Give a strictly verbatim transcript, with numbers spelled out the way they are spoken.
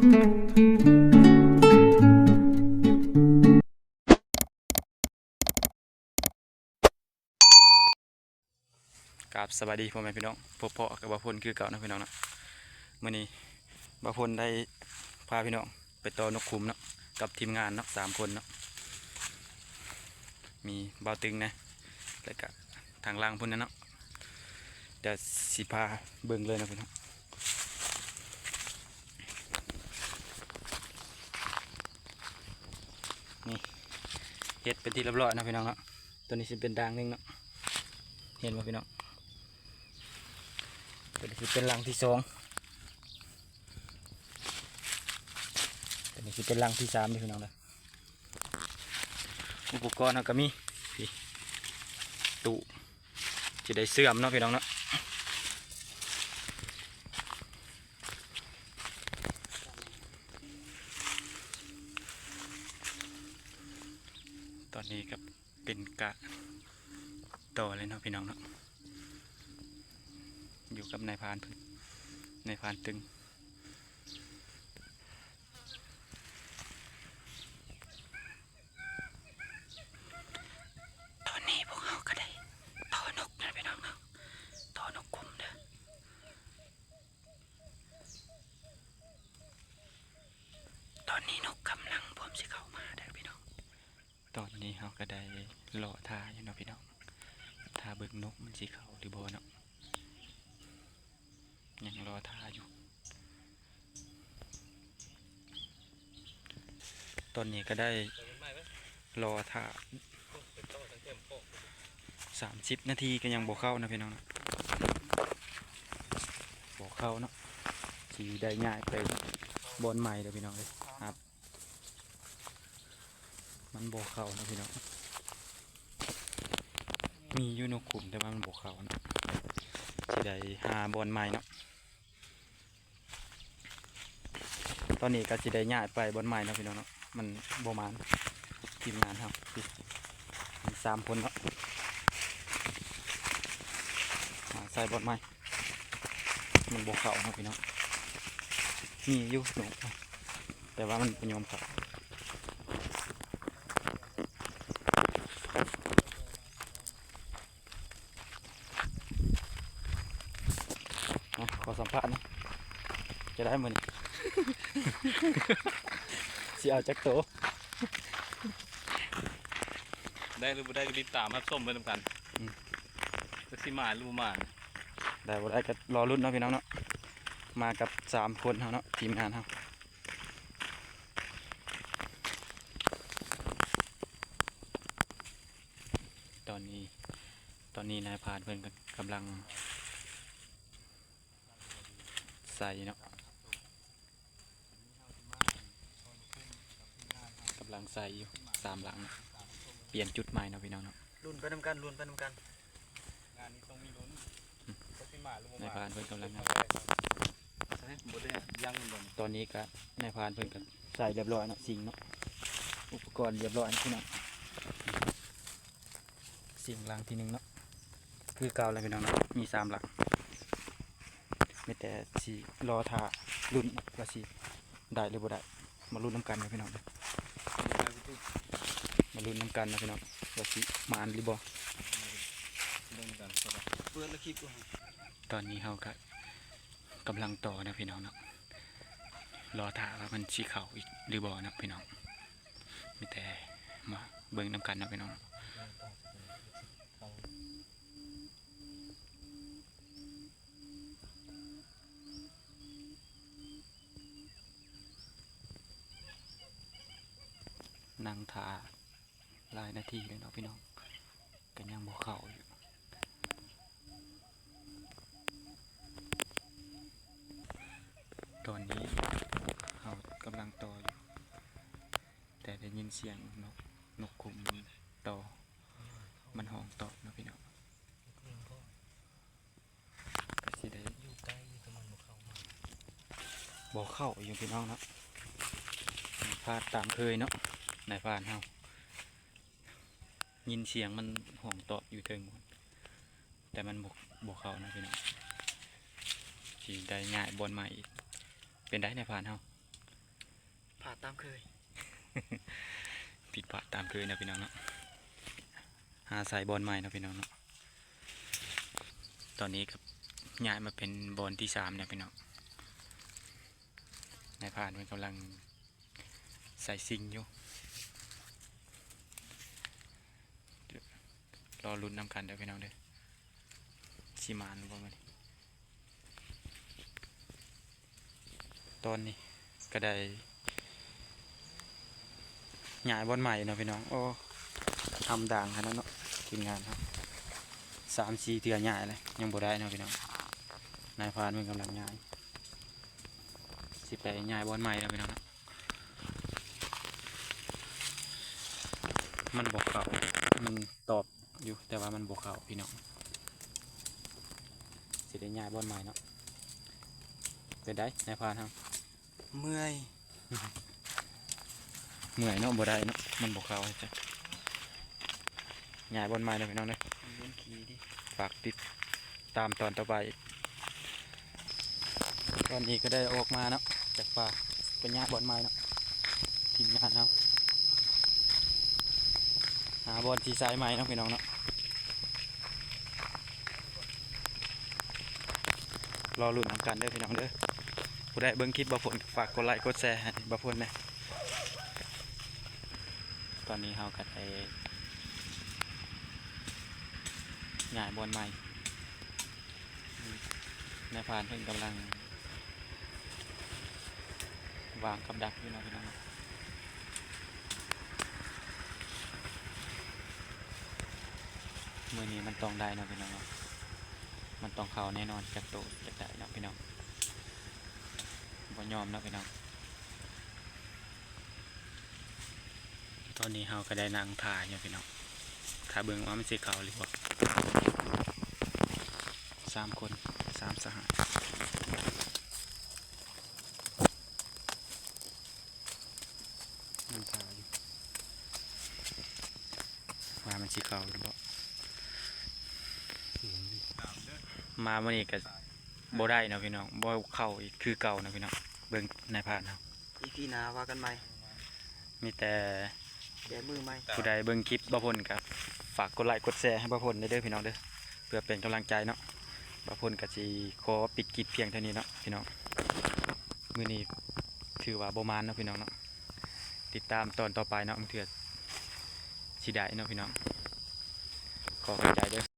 กราบสวัสดีพ่อแม่พี่น้อง พบพ้อกับบ่าวพลคือเก่าเนาะพี่น้องเนาะ มื้อนี้บ่าวพลได้พาพี่น้องไปต่อนกขุมเนาะ กับทีมงานเนาะ สามคนเนาะ มีบ่าวตึงนะ แล้วก็ทางล่างพุ่นนะเนาะ เดี๋ยวสิพาเบิ่งเลยนะพี่น้อง นี่ เฮ็ดเป็นที่เรียบร้อยนะพี่น้องเนาะ ตัวนี้สิเป็นด่างหนึ่งเนาะ เห็นบ่พี่น้อง ตัวนี้สิเป็นรังที่สอง ตัวนี้สิเป็นรังที่สามเด้อพี่น้องเด้อ อุปกรณ์เฮาก็มี นี่ ตู้ สิได้เชื่อมเนาะพี่น้องเนาะ ตอนนี้ก็เป็นกะต่อเลยเนาะพี่น้องเนาะ อยู่กับนายพรานเพิ่น นายพรานตึง ตอนนี้พวกเฮาก็ได้ต่อนกนะพี่น้องเนาะ ต่อนกขุมเด้อ ตอนนี้นกกำลังพร้อมสิเข้ามาเด้อพี่น้อง ตอนนี้เฮาก็ได้รอท่าอยู่เนาะพี่น้อง ท่าเบิ่งนกมันสิเข้าหรือบ่เนาะ ยังรอท่าอยู่ ตอนนี้ก็ได้รอท่า สามสิบนาทีก็ยังบ่เข้านะพี่น้องนะ บ่เข้าเนาะ สิได้ย้ายไปบ่อนใหม่เด้อพี่น้องเด้อครับ มันบ่เข้านะพี่น้อง มีอยู่นกขุมแต่ว่ามันบ่เข้านะ สิได้หาบ่อนใหม่เนาะ ตอนนี้ก็สิได้ย้ายไปบ่อนใหม่เนาะพี่น้องเนาะ มันบ่หมาน ทีมงานเฮา มีสามคนเนาะ หาใส่บ่อนใหม่ มันบ่เข้าเนาะพี่น้อง มีอยู่นก แต่ว่ามันบ่ยอมเข้า อ่ะ ขอสัมภาษณ์นะ จะได้มื้อนี้ สิเอาจักโต ได้หรือบ่ได้ก็ติดตามรับชมไปนำกัน อืม จักสิมาหรือบ่มา ได้บ่ได้ก็รอลุ้นเนาะพี่น้องเนาะ มากับสามคนเฮาเนาะ ทีมงานเฮา ตอนนี้ ตอนนี้นายพรานเพิ่นก็กำลังใส่เนาะ กำลังใส่อยู่ สามหลังนะ เปลี่ยนจุดใหม่เนาะพี่น้องเนาะ ลุ้นไปนำกัน ลุ้นไปนำกัน งานนี้ต้องมีลุ้น อืม เขาสิมาหรือบ่มา นายพรานเพิ่นกำลังนะ ใช่ บ่ได้ยังมันบ่ ตอนนี้ก็นายพรานเพิ่นก็ใส่เรียบร้อยเนาะ สิงเนาะ อุปกรณ์เรียบร้อยพี่น้อง สิงหลังที่หนึ่งเนาะ คือเก่าแล้วพี่น้องเนาะ มีสามหลัง มีแต่สิรอท่าลุ้นว่าสิได้หรือบ่ได้ มาลุ้นนำกันนะพี่น้อง มาลุ้นนำกันนะพี่น้อง ว่าสิหมานหรือบ่ เบิ่งกัน เปิดแล้วคลิปก่อน ตอนนี้เฮาก็กำลังต่อนะพี่น้องเนาะ รอท่าว่ามันสิเข้าอีกหรือบ่เนาะพี่น้อง มีแต่มาเบิ่งนำกันเนาะพี่น้อง นั่งท่าหลายนาทีเลยเนาะพี่น้อง ก็ยังบ่เข้าอยู่ ตอนนี้เฮากำลังต่ออยู่ แต่ได้ยินเสียงนก นกขุมต่อ มันฮ้องตอบเนาะพี่น้อง ก็สิได้ อยู่ใกล้อยู่แต่มันบ่เข้ามา บ่เข้าอยู่พี่น้องเนาะ พลาดตามเคยเนาะ นายพรานเฮา ยินเสียงมันฮ้องตอบอยู่เทิง แต่มันบ่ บ่เข้านะพี่น้อง สิได้ย้ายบ่อนใหม่อีก เป็นไดนายพรานเฮา พลาดตามเคย ผิดพลาดตามเคยนะพี่น้องเนาะ หาใส่บ่อนใหม่นะพี่น้องเนาะ ตอนนี้ก็ย้ายมาเป็นบ่อนที่สามเนี่ยพี่น้อง นายพรานมันกำลังใส่ซิงอยู่ รอลุ้นนำกันเด้อพี่น้องเด้อ สิหมานหรือบ่มื้อนี้ ตอนนี้ก็ได้ย้ายบ่อนใหม่เนาะพี่น้อง โอ้ ทำด่างขนาดเนาะ ทีมงานครับ สามสี่เทื่อย้ายเลย ยังบ่ได้เนาะพี่น้อง นายพรานมันกำลังย้าย สิไปย้ายบ่อนใหม่แล้วพี่น้องเนาะ มันบ่เข้า มันตอบอยู่ แต่ว่ามันบ่เข้าพี่น้อง สิได้ย้ายบ่อนใหม่เนาะ เป็นไดนายพรานเฮา เมื่อย เมื่อยเนาะ บ่ได้เนาะ มันบ่เข้าจ้ะ ย้ายบ่อนใหม่แล้วพี่น้องเด้อ เล่นขี้ดิ ฝากติดตามตอนต่อไปอีก ตอนนี้ก็ได้ออกมาเนาะ จากป่า ไปย้ายบ่อนใหม่เนาะ ทีมงานเฮา หาบ่อนที่ใส่ใหม่เนาะพี่น้องเนาะ รอลุ้นนำกันเด้อพี่น้องเด้อ ผู้ใดเบิ่งคลิปบ่าวพลก็ฝากกดไลค์กดแชร์ให้บ่าวพลแหน่ ตอนนี้เฮาก็ได้ย้ายบ่อนใหม่ นายพรานเพิ่นกำลังวางกับดักอยู่เนาะพี่น้องเนาะ มื้อนี้มันต้องได้เนาะพี่น้องเนาะ มันต้องเข้าแน่นอน จักโตจักได้เนาะพี่น้อง บ่ยอมเนาะพี่น้อง ตอนนี้เฮาก็ได้นั่งถ่าอยู่พี่น้อง ถ้าเบิ่งว่ามันสิเข้าหรือบ่ สามคน สามสหาย นั่งถ่าอยู่ ว่ามันสิเข้าหรือบ่ มามื้อนี้ก็บ่ได้เนาะพี่น้อง บ่เข้าอีกคือเก่าเนาะพี่น้อง เบิ่งนายพรานเฮา อีพีหน้าว่ากันใหม่ มีแต่ แก้มือใหม่ ผู้ใดเบิ่งคลิปบ่าวพลก็ฝากกดไลค์กดแชร์ให้บ่าวพลเด้อพี่น้องเด้อ เพื่อเป็นกำลังใจเนาะ บ่าวพลก็สิขอปิดคลิปเพียงเท่านี้เนาะพี่น้อง มื้อนี้ถือว่าบ่หมานเนาะพี่น้องเนาะ ติดตามตอนต่อไปเนาะ บางเทื่อสิได้เนาะพี่น้อง ขอขอบใจเด้อ